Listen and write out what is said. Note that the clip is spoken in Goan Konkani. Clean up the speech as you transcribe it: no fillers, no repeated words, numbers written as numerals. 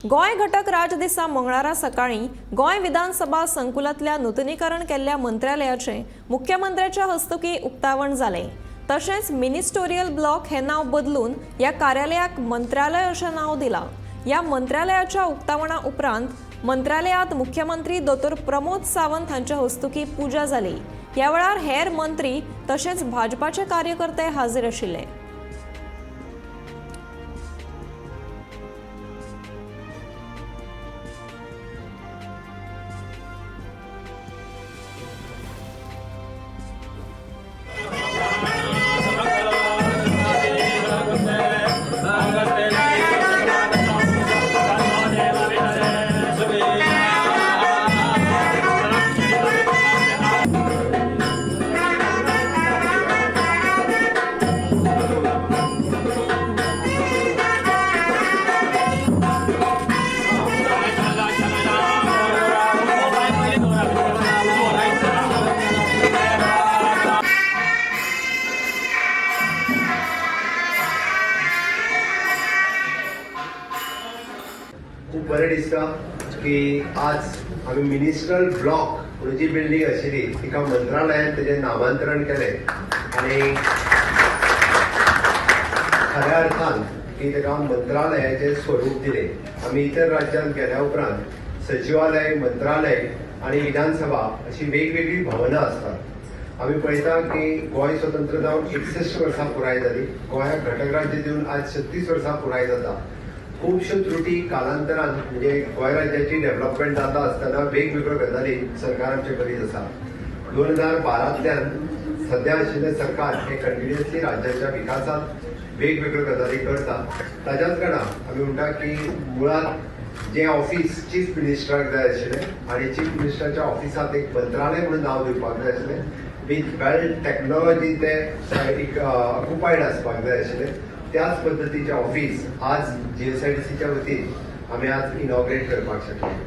गोंय घटक राजदिसा मंगळारा सकाळीं गोंय विधानसभा संकुलांतल्या नुतनीकरण केल्ल्या मंत्रालयाचें मुख्यमंत्र्याच्या हस्तुकीं उक्तावण जालें. तशेंच मिनिस्टोरियल ब्लॉक हें नांव बदलून ह्या कार्यालयाक मंत्रालय अशें नांव दिलां. ह्या मंत्रालयाच्या उक्तावणा उपरांत मंत्रालयांत मुख्यमंत्री दोतोर प्रमोद सावंत हांच्या हस्तुकीं पुजा जाली. ह्या वेळार हेर मंत्री तशेंच भाजपाचे कार्यकर्ते हाजीर आशिल्ले. खूब बरें दिसता की आज आमी मिनिस्ट्रल ब्लॉक म्हणून जी बिल्डींग आशिल्ली तिका मंत्रालयान तेजें नामांतरण केलें आनी खऱ्या अर्थान की ताका मंत्रालयाचें स्वरूप दिलें. आमी इतर राज्यांत गेल्या उपरांत सचिवालय, मंत्रालय आनी विधानसभा अशी वेगवेगळीं भवनां आसतात. आमी पळयता की गोंय स्वतंत्र जावन 61 वर्सां पुराय जाली. गोंयाक घटक राज्य दिवन आज 36 वर्सां पुराय जाता. खुबश्यो त्रुटी कालांतरान, म्हणजे गोंय राज्याची डेव्हलपमेंट जाता आसतना वेगवेगळ्यो गजाली सरकार आमचे करीत आसा. 2012तल्यान सद्या आशिल्लें सरकार हें कंटिन्युअसली राज्याच्या विकासात वेगवेगळ्यो गजाली करता. ताच्याच कारणान आमी म्हणटा की मुळात जें ऑफिस चीफ मिनिस्टराक जाय आशिल्लें आनी चीफ मिनिस्टराच्या ऑफिसांत एक मंत्रालय म्हणून नांव दिवपाक जाय आशिल्लें, विथ वेल टॅक्नॉलॉजी ते एक ऑक्युपायड आसपाक जाय आशिल्लें, त्याच पद्दतीचें ऑफिस आज जीएसआयडीसीच्या वतीन आमी आज इनॉग्रेट करपाक शकले.